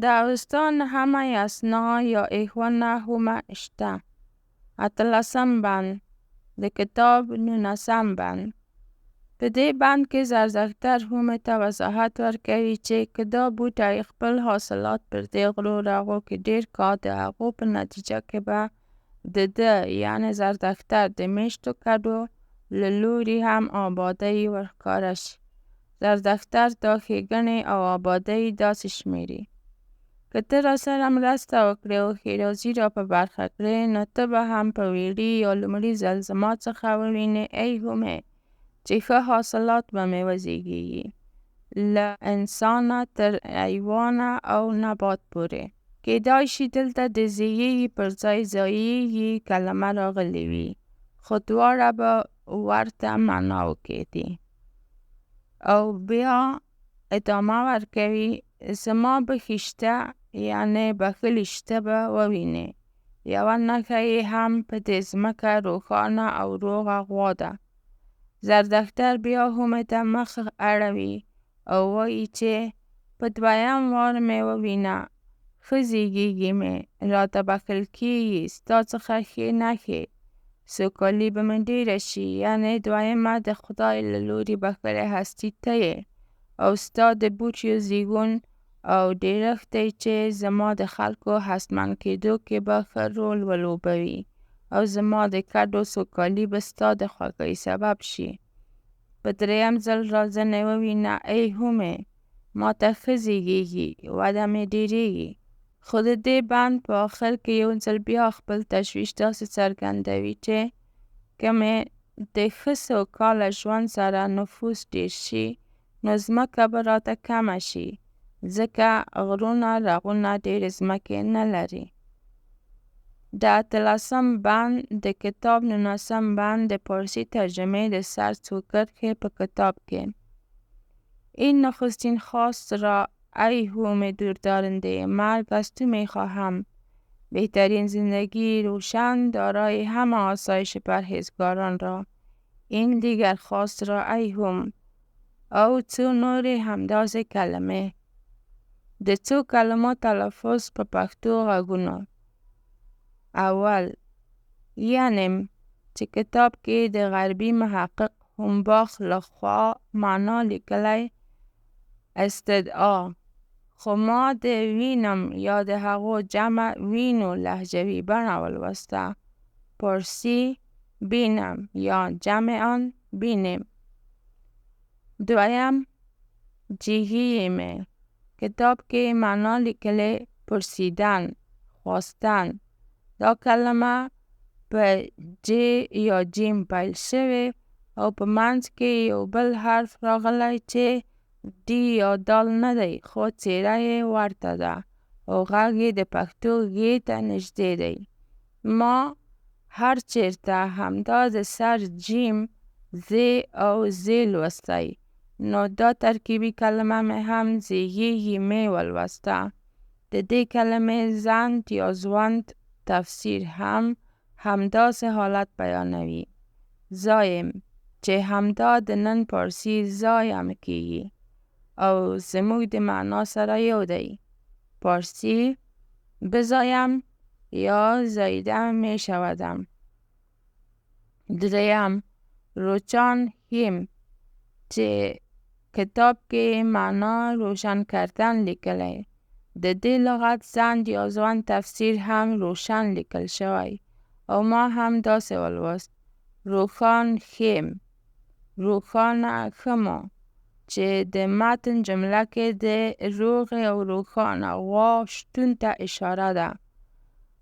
د اوستا نهمه یسنا یا ایښونه هومه شته. اتلسم بند، د کتاب نونسم بند. په دې بند کې زردښتر هومې ته وضاحت ورکوي چې که دا بوټی خپل حاصلات پر دې غرو رغو کې ډېر کا، د هغو په نتیجه کې به د ده یعنې زردښتر د میشتو کډو له لوري هم آبادۍ ورښکاره شي. زردښتر دا ښېګڼې او آبادۍ داسې شمېري: که ته راسره مرسته وکړې او ښېرازي را په برخه کړې، نو ته به هم په ویړي یا لومړي ځل زما څخه ووینې ای هومې چې ښه حاصلات به مې وزېږېږي، له انسانه تر حیوانه او نبات پورې. کېدای شي دلته د زېږېږي پر ځای زایېږي کلمه راغلې وي، خو دواړه به ورته معناوو کې دي. او بیا ادامه ورکوي: زما بښي شته یعنې بښلي شته به ووینې، یوه نښه یې هم په دې ځمکه روښانه او روغه غوا ده. زردښتر بیا هومې ته مخ اړوي او وایي چې په دویم وار مې ووینه، ښه زېږېږي مې، راته بښل کېږي ستا څخه ښې نښې، سوکالي به مې ډېره شي، یعنې دویمه د خدای له لوري بښلې هستي ته یې او ستا د بوټیو زېږون او ډېرښت دی چې زما د خلکو هستمن کېدو کې به ښه رول ولوبوي او زما د کډو سوکالي به ستا د خوښۍ سبب شي. په دریم ځل راځنې ووینه ای هومې، ماته ښه زېږېږي، وده مې ډېرېږي. خو د دې بند په آخر کې یو ځل بیا خپل تشویش داسې څرګندوي چې که مې د ښه سوکاله ژوند سره نفوس ډېر شي، نو ځمکه به راته کمه شي، ځکه غرونه رغونه ډېرې ځمکې نه لري. د اتلسم بند، د کتاب نونسم بند د پارسي ترجمې د سر څو کرښې په کتاب کې: این نخستین خواست را ای هومه دوردارنده مرگ از تو میخواهم، بهترین زندگی روشن دارای همه آسایش پرهیزګاران را، این دیگر خواست را ای هوم. او څو نورې همداسې کلمې. د څو کلمو تلفظ په پښتو غږونو. اول: ینم، چې کتاب کې د غربي محقق هومباخ له خوا معنا لیکلی استدعا، خو ما د وینم یا د هغو جمع وینو لهجوي بڼه ولوسته. پارسي: بینم یا جمع آن بینیم. دویم: جیګیمه، کتاب کې معنا لیکلې پرسیدن، خواستن. دا کلمه په ج یا جیم پیل شوې او په منځ کې یو بل حرف راغلی چې ډ یا دال نه دی، خو څېره یې ورته ده او غږ یې د پښتو ږ ته نږدې دی. ما هر چېرته همدا د سر جیم ز او ز لوستی، نو دا ترکیبي کلمه مې هم زېږېږي مې ولوسته. د دې کلمې زند یا ځوند تفسیر هم همداسې حالت بیانوي: زایم، چې همدا د نن پارسي زایم کېږي او زموږ د معنا سره یو دی. پارسي: بزایم یا زایده میشودم. دریم: روچان ښیم، چې کتاب کې یې معنا روشن کردن لیکلی. د دې لغت زند یا ځوند تفسیر هم روشن لیکل شوی او ما هم داسې ولوست: روښان ښیم، روښانه ښمو، چې د متن جمله کې د روغې او روښانه غوا شتون ته اشاره ده.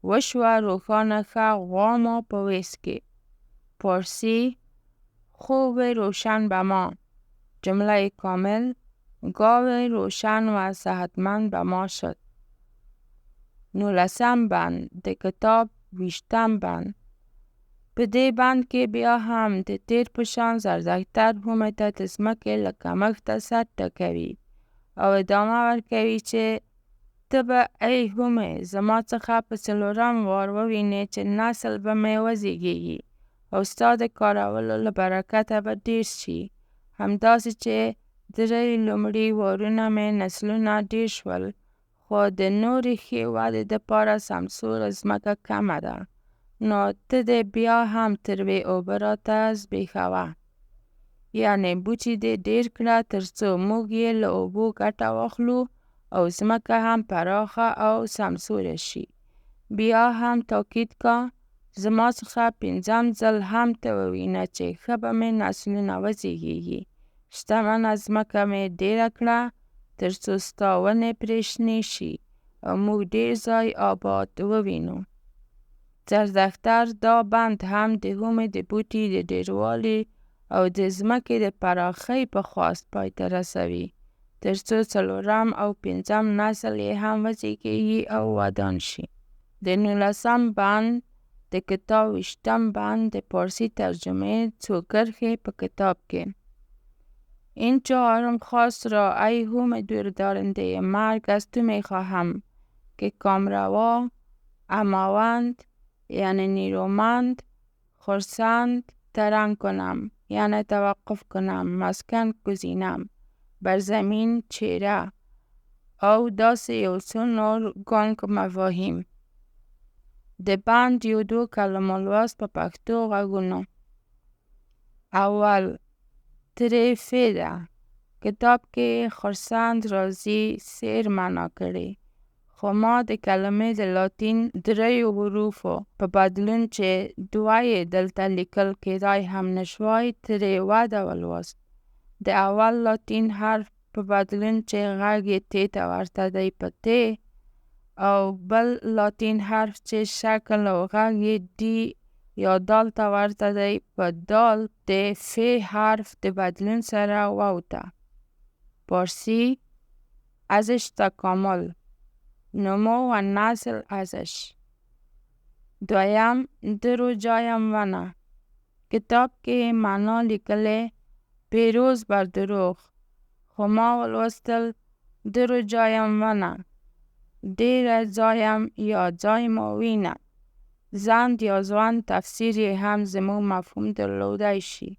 وشوه روښانه ښه غوا مو په ویس کې. پارسي: خوب روشن به ما. جمله کامل: گاو روشن و صحتمند به ما شد. نولسم بند، د کتاب ویشتم بند. په دې بند کې بیا هم د تېر په شان زردښتر هومې ته د ځمکې له کمښته سر ټکوي او ادامه ورکوي چې ته به ای هومې زما څخه په څلورم وار ووینې چې نسل به مې وزېږېږي او ستا د کارولو له برکته به ډېر شي، همداسې چې درې لومړي وارونه مې نسلونه ډېر شول، خو خو د نورې ښې ودې دپاره سمسوره ځمکه کمه ده، نو ته دې بیا هم تروې اوبه راته زبېښوه، یعنې بوټي دې ډېر کړه تر څو موږ یې له اوبو ګټه واخلو او ځمکه هم پراخه او سمسوره شي. بیا هم تاکید کا، زما څخه پنځم ځل هم ته ووینه چې ښه به مې نسلونه وزېږېږي، شتمنه ځمکه مې ډېره کړه تر څو ستا ونې پرې شنې شي او موږ ډېر ځای آباد ووینو. زردښتر دا بند هم د هومې د بوټي د ډېروالي او د ځمکې د پراخۍ په خواست پای ته رسوي، تر څو څلورم او پنځم نسل یې هم وزېږېږي او ودان شي. د نولسم بند د کتاب ویشتم بند د پارسي ترجمې څو کرښې په کتاب کې: این چهارم خواست را ای هوم دوردارنده مرگ از تو میخواهم که کامروا، اماوند یعنی نیرومند، خرسند ترنگ کنم یعنی توقف کنم، مسکن گزینم، بر زمین چیره او داسې یو څو نور ګونګ مفاهیم. د بند یو دوو کلمو لوست په پښتو غږونو. اول ترې فې ده. کتاب کې خرسند راځي سیر معنا کړې، خو ما د کلمې د لاتین دریو حروفو په بدلون چې دوه یې دلته لیکل کېدای هم نشوای ترې وده ولوست. د اول لاتین حرف په بدلون چې غږ یې ت ته ورته دی په ت، او بل لاتین حرف چې شکل او غږ یې ډي یا دال ته ورته دی په دال، د ف حرف د بدلون سره واو ته. پارسی ازش تکامل، نمو و نسل ازش. دویم درو جایم ونه. کتاب کې معنا لیکلې پیروز بر دروغ، خو ما ولوستل درو جایم ونه، ډېره ځایم یا ځای مو وینه. زند یا ځوان تفسیر یې هم زموږ مفهوم درلودای شي.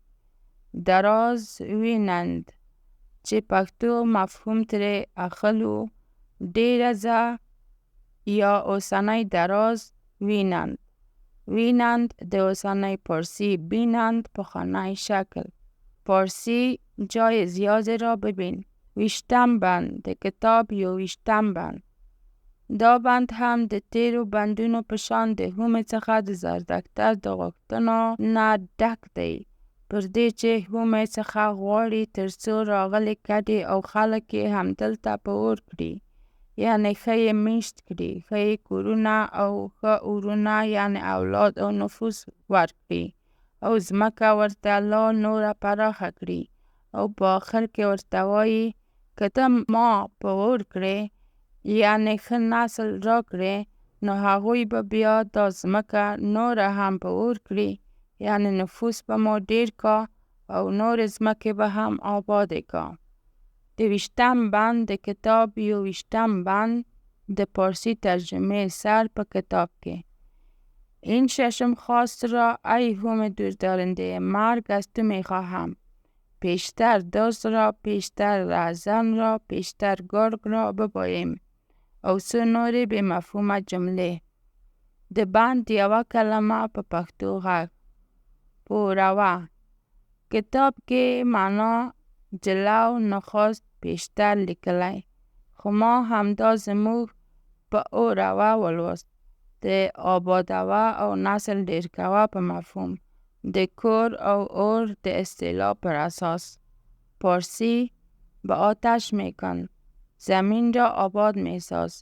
دراز وینند چې پښتو مفهوم ترې اخلو ډېره ځه یا اوسنی دراز وینند. وینند د اوسنۍ پارسي بینند پخوانی شکل. پارسی جای زیادی را ببین. ویشتم بند د کتاب یوویشتم بند. دا بند هم د تېرو بندونو په شان د هومې څخه د زردښتر د غوښتنو نه ډک دی، پر دې چې هومې څخه غواړي تر څو راغلې کډې او خلک یې همدلته په اور کړي، یعنې ښه یې میشت کړي، ښه یې کورونه او ښه اورونه یعنې اولاد او نفوس ورکړي او ځمکه ورته لا نوره پراخه کړي، او په آخر کې ورته وایي که ته ما په اور کړې یعنې ښه نسل راکړې، نو هغوی به بیا دا ځمکه نوره هم په اور کړي، یعنې نفوس به مو ډېر کا او نورې ځمکې به هم آبادې کا. د ویشتم بند د کتاب یوویشتم بند د پارسي ترجمې سر په کتاب کې: این ششم خواست را ای هوم دوردارنده مرگ از تو میخواهم، پیشتر دزد را، پیشتر رهزن را، پیشتر گرگ را بباییم، او څو نورې بې مفهومه جملې. د بند یوه کلمه په پښتو غږ: پوروه. کتاب کې معنا جلو نخست پیشتر لیکلی، خو ما همدا زموږ په اوروه ولوست، د آبادوه او نسل ډېر کوه په مفهوم، د کور او اور د اصطلاح پر اساس. پارسی به آتش میکن، زمین را آباد میساز،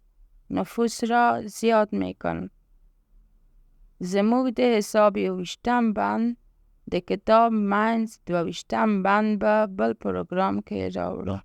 نفوس را زیاد میکن. زموږ د حساب یوویشتم بند د کتاب منځ دوه ویشتم بند به بل پروګرام کې راوړو.